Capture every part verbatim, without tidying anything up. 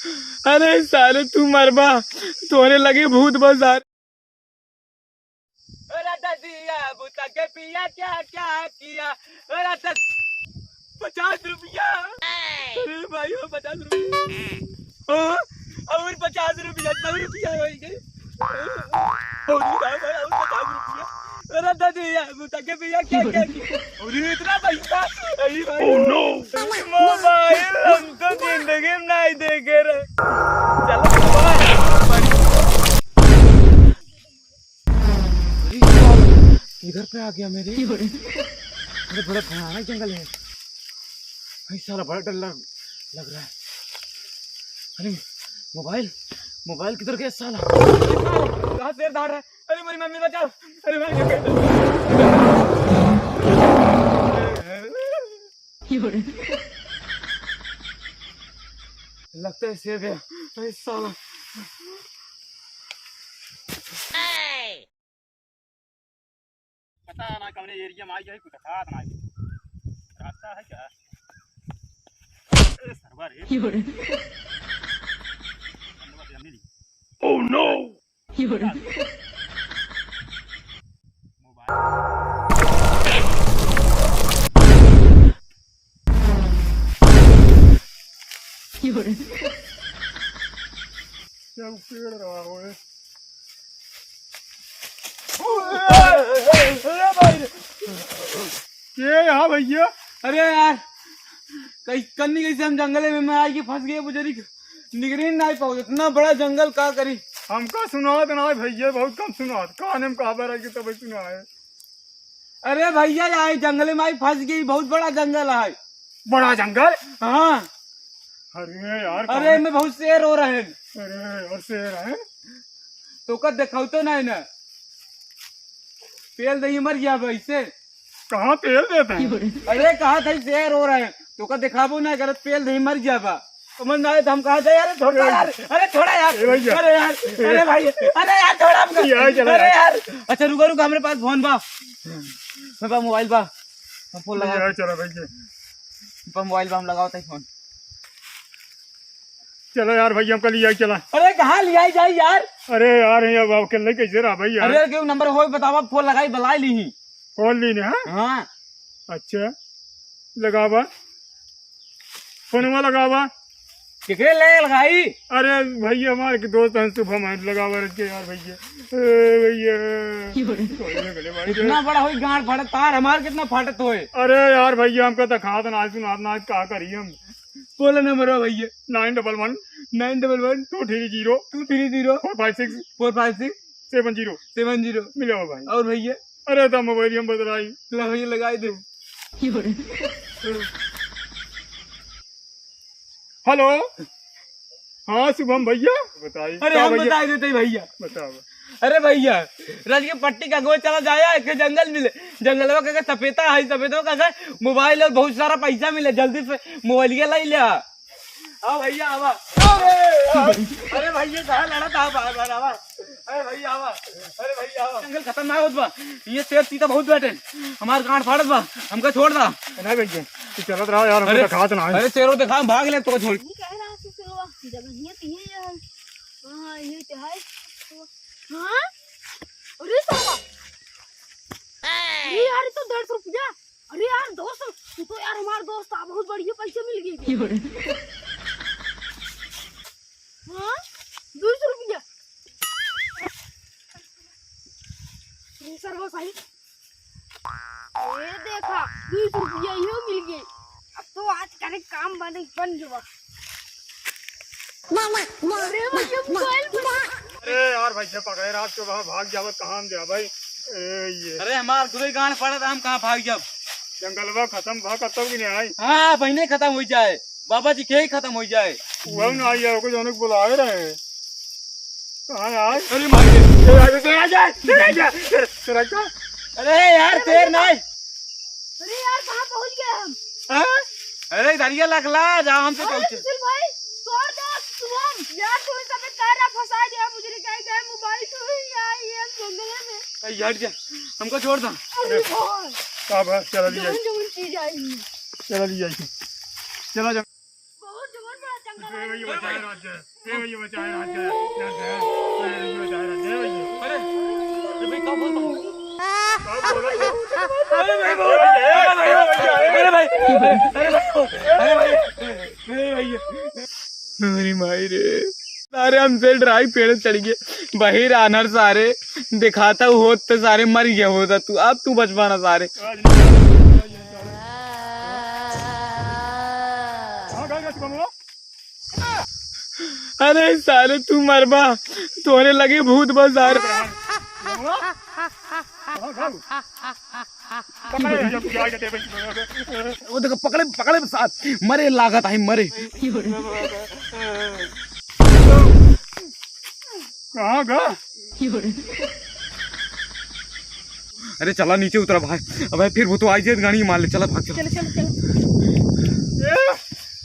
अरे सारे तू मरबा, तोरे लगे भूत बा सारे। अरे ददिया, भूता के पिया क्या क्या किया? अरे दस, पचास रुपया। अरे भाई, वो पचास रुपया। हाँ, और पचास रुपया, सौ रुपया हो गए। और भाई, भाई, और पचास रुपया। अरे ददिया, भूता के पिया क्या क्या किया? अरे इतना पैसा? अरे भाई। Oh no! मोबाइल हम तो जिंदगी में नहीं देखे रहे। चलो, bye। अरे साला, इधर पे आ गया मेरे। अरे बड़ा भयानक जंगल है। अरे साला बड़ा डर लग, लग रहा है। अरे मोबाइल, मोबाइल किधर गया साला? अरे साला, कहाँ शेर दहाड़ रहा है? अरे मेरी मम्मी बचाओ। अरे भाई, लगता है शेर गया। अरे साला। पता ना कौन एरिया में आई है, कुछ खात ना है। रास्ता है क्या? ए, सरवा रे। Oh no! क्या पेड़ रहा हो ये? अरे भाई रे। ये यहाँ भैया। अरे यार, कई कन्नी कैसे हम जंगले में, मैं आइके फंस गए बुजुर्ग, निकरी नहीं पाओ, इतना बड़ा जंगल का करी? हमका सुनात ना भैया, बहुत कम सुनात, कान में कहा बार आइके तब सुना है। अरे भैया, यहाँ जंगले में आई फंस गई, बहुत बड़ा जंगल है। बड़ा जंगल? हाँ। अरे यार, अरे कहाँ? इनमें बहुत शेर हो रहे हैं। अरे यार, शेर है। तो का दिखाओ तो नहीं ना, पेल दही मर गया भाई से। कहाँ पेल देते हैं? अरे कहा था शेर हो रहे हैं, तो का दिखाबो ना करत, पेल दही मर गया बा। समझ ना आए तो हम कहा जाए, अरे छोड़ यार, अरे छोड़ा यार, ए भैया। अरे यार, अरे भाई, अरे यार छोड़ा हमको। यार चला अरे यार। यार, अच्छा रुका रुका, हमरे पास फोन बा, मेरे पास मोबाइल बा, हम फोन लगा। यार चला भैया। पर मोबाइल पे हम लगाओ तई फोन। चलो यार भैया, हमका लियाई चला। अरे कहाँ लियाई जाई यार? अरे यार, ये अब अकेले कैसे रहा भाई यार? अरे क्यों नंबर होई बतावा, फोन लगाई बुलाई ली ही। फोन ली ने, हाँ? हाँ। अच्छा, लगावा। फोनवा लगावा। केकरे ले लगाई? अरे भैया, हमारे के दोस्त हैं शुभम, हैं, लगावा रख के यार भैया। ए भैया। क्यों रे? कोई ना गले भाई रे। कितना बड़ा होई गांड फाटत तार, हमार कितना फाटत होए। अरे यार भैया, हमका तो खात ना, सुनात ना, का करी हम? बोलो नंबर हो भैया। Nine double one। Nine double one। Two three zero। Two three zero। Four five six। Four five six। Seven zero। Seven zero। मिलो भाई। और भैया? अरे तो मोबाइल हम बदलाई। ला भैया लगाई दे। हेलो। हाँ शुभम भैया, बताई। अरे का हम भैया? बताई देते भैया। बताओ। अरे भैया, राज के पट्टी का गोल चला जाया, एक जंगल मिले, जंगलवा का सपेता है, सपेता का मोबाइल और बहुत सारा पैसा मिले, जल्दी से मोबाइल के लाई लिया। हाँ भैया, आवा। अरे, अरे भैया, कहाँ लड़ा था बार बार, आवा। अरे भैया, आवा। अरे भैया, आवा। जंगल खतरनाक होत बा, ये शेर चीता बहुत बैठे, हमार गांड फाड़त बा, हमका छोड़ दा। नहीं भैया, तू चलत रहा यार, हमको अरे, दिखात ना है। अरे शेरों देखा, हम भाग ले तो छोड़। ये कह रहा है शेरवा, जगह ये तो ये है। हाँ, ये तो है। हाँ? अरे साला। अरे यार, ये तो डेढ़ सौ रुपया। अरे यार, दोस्त, तू तो यार हमार दोस्त आ, बहुत बढ़िया पैसे मिल गए। हाँ, दो सौ रुपया। अरे सरवा भाई, ये देखा, दो सौ रुपया इहो मिल गए। अब तो आज करे काम बने, बन गवा। अरे भैया, मोबाइल बन अरे यार भैया, पकड़े रात के वहाँ भाग जावा, कहाँ हम जावा भाई? ए, ये। अरे हमार खुदे गांड पड़ा था, हम कहाँ भाग जाब? जंगलवा खत्म भा, कतौ भी नहीं आई। हाँ, पहले खत्म हो जाए, बाबा जी के ही खत्म हो जाए। वो ना आई, ओको जौन बुलाए रहे। कहाँ यार? अरे मार दे। तेरा, तेरा, तेरा, तेरा, तेरा, तेरा, तेरा, तेरा, अरे यार, शेर नहीं। अरे यार, कहाँ पहुँच गए हम? हाँ? अरे, दरिया लग ला, जा हमसे अरे, पहुँचे। सुशील भाई, तोड़ दो, तुम। यार, तू सब पैर फंसा दिया, मुझे नहीं कहीं गए, मोबाइल तो ही आई है जंगल में। ए, हट जा, हमको छोड़ दो। अरे, बहुत। का बा? चला लिया। जवन, जवन चीज आई। चला लिया। चला जा। बहुत जबरदस्त जंगल। ए भैया, बचाए रात है। ए भैया, बचाए रात है। रात है। ए भैया, बचाए रात है। ए भैया। अरे, अरे भाई, का बोल रहा है? अरे भाई, अरे भाई, अरे भाई, अरे भाई, अरे भाई। अरे माई रे, सारे हमसे डराई पेड़ चढ़ गए। बहिर आनर सारे, दिखाता होत तो सारे मर गया होता तू, अब तू बच पाना सारे। अरे सारे तू मरबा, तोहरे लगे भूत बस सारे। वो देखो, पकड़े, पकड़े साथ, मरे लागत है, मरे। कहाँ गा? अरे चला नीचे उतरा भाई, अबे फिर वो तो आई जाए गाड़ी मार ले, चला भाग चला। चलो, चलो, चलो। ए,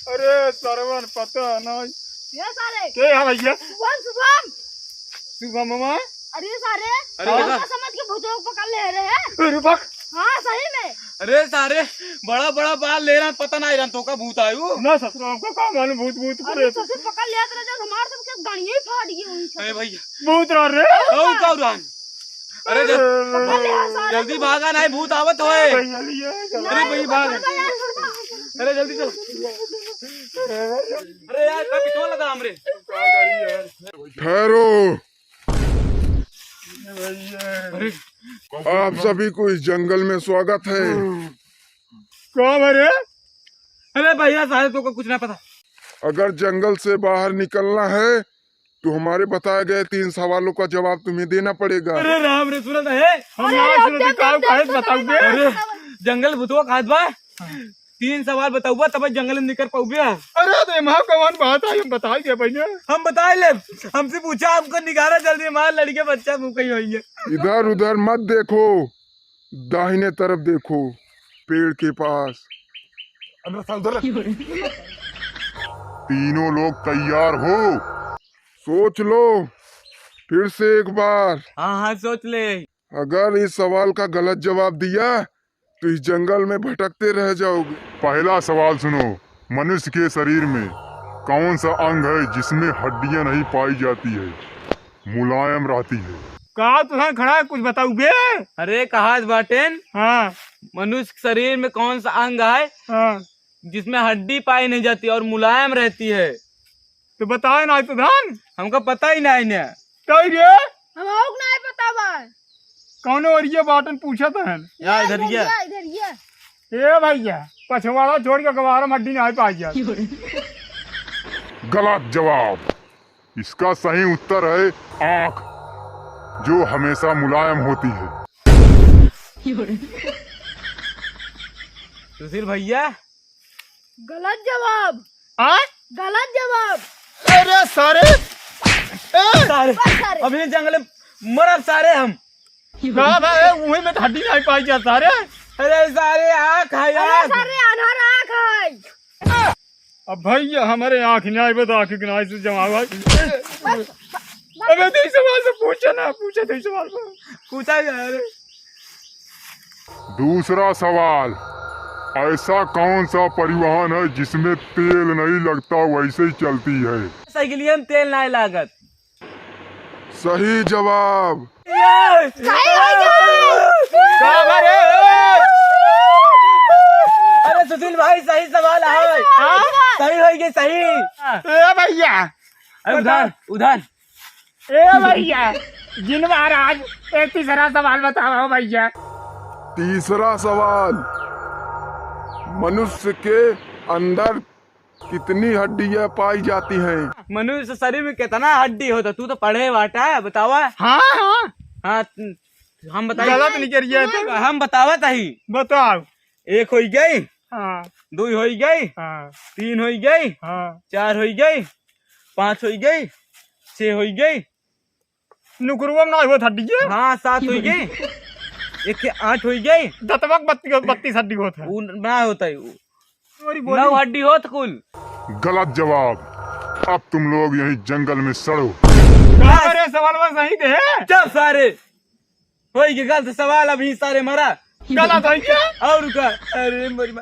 अरे सरवन पता नहीं। ये सारे। के है भैया? शुभम, शुभम। शुभम मामा। अरे सारे, अरे हम बेटा। तो समझ के भूतों को पकड़ ले रहे हैं। अरे बक। हाँ, सही में। अरे सारे, बड़ा बड़ा बाल ले रहा, पता नहीं रहा तो का भूत आयु। ना ससुर, हमको का मालूम भूत, भूत अरे करे। ससुर पकड़ लिया तेरा, जब हमारे सबके गाड़ियाँ ही फाट गई हुई अरे भैया। भूत रहा रे। ओ का उड़ान। अरे जल-, पकड़ लिया सारे। जल्दी भागा, नहीं भूत आवत होए। भैया, लिया, चलो। अरे भाई भाग। अरे जल्दी चल। अरे यार, का पिछवा लगा हमरे। ठहरो। अरे। आप सभी को इस जंगल में स्वागत है। कौन है रे? अरे भैया, सारे तो को कुछ ना पता। अगर जंगल से बाहर निकलना है, तो हमारे बताए गए तीन सवालों का जवाब तुम्हें देना पड़ेगा। अरे राम रे, सुनत है? हम अरे, ना अब सुनत, देख, का देख, काहे देख, बताओगे? देख, अरे, देख। जंगल भूतवा खात बा। तीन सवाल बताउबा, तब जंगल में निकल पाउबे। अरे, तो एमा कौन बात आई, हम बताई दे पहले। हम बताई ले, हमसे पूछा, हमको निकाला जल्दी, हमारे लड़के बच्चा मुँह कहीं होइए। इधर उधर मत देखो, दाहिने तरफ देखो, पेड़ के पास। तीनों लोग तैयार हो? सोच लो फिर से एक बार। हाँ, हाँ, सोच ले। अगर इस सवाल का गलत जवाब दिया तो इस जंगल में भटकते रह जाओगे। पहला सवाल सुनो, मनुष्य के शरीर में कौन सा अंग है जिसमें हड्डियां नहीं पाई जाती है, मुलायम रहती है? का तुहन खड़ा है, कुछ बताउबे? अरे कहात बाटेन, हाँ। मनुष्य शरीर में कौन सा अंग है हाँ। जिसमें हड्डी पाई नहीं जाती और मुलायम रहती है? तो बताए ना तो धन। हमका पता ही नहीं ने। कही रे? हम आउक नहीं पता बा। कौनो ओरिये बाटन पूछत हन। या इधर ये। इधर ये, इधर ये। ए भैया, पछवाड़ा छोड़ के गवारा में हड्डी नहीं पाई जात। गलत जवाब। इसका सही उत्तर है आँख, जो हमेशा मुलायम होती है। सुशील भैया। गलत जवाब। हाँ? गलत जवाब। अरे सारे। ए! सारे, बस सारे। अभी जंगल में मरब सारे हम। का बा, ए, उहे में तो हड्डी नहीं पाई जात सारे। अरे सारे, आँख है, अरे आँख। सारे, अनहर आँख है। अब भैया, हमरे आँख नहीं आइबे तो आँख के नहीं से जमा भाई। अबे, तो इस सवाल से पूछे ना, पूछे तो इस सवाल पर। पूछा यार। दूसरा सवाल, ऐसा कौन सा परिवहन है जिसमें तेल नहीं लगता, वैसे ही चलती है? साइकिलिया में तेल नहीं लागत। सही जवाब। ये! सही हो गया। का बा रे? अरे सुशील भाई, सही सवाल है। हाँ? सही हो गया, सही। ए भैया। अरे उधर, उधर। ए भैया, जिन महाराज, ए तीसरा सवाल बताओ भैया। तीसरा सवाल, मनुष्य के अंदर कितनी हड्डियां पाई जाती हैं? मनुष्य शरीर में कितना हड्डी होता? तू तो पढ़े बाटा, बतावा। हाँ, हाँ। हाँ, हम बताई। गलत निकल गया तो। हम बतावत ही। बताओ। एक होई गई। हाँ। दुई होई गई। हाँ। तीन होई गई। हाँ। चार होई गई। पाँच होई गई। छह होई गई। नुकरुआ में ना होत हड्डी के? हाँ, सात होई गई। एक के आठ होई गई। दतवा के बत्ती-, बत्तीस हड्डी होत है। उ ना होता है, उ नौ हड्डी होत कुल। गलत जवाब। अब तुम लोग यहीं जंगल में सड़ो। का रे, सवाल बस सही दे। चुप सारे। होई के गलत सवाल, अभी सारे मरा। गलत है क्या? और का? अरे मोरी माँ।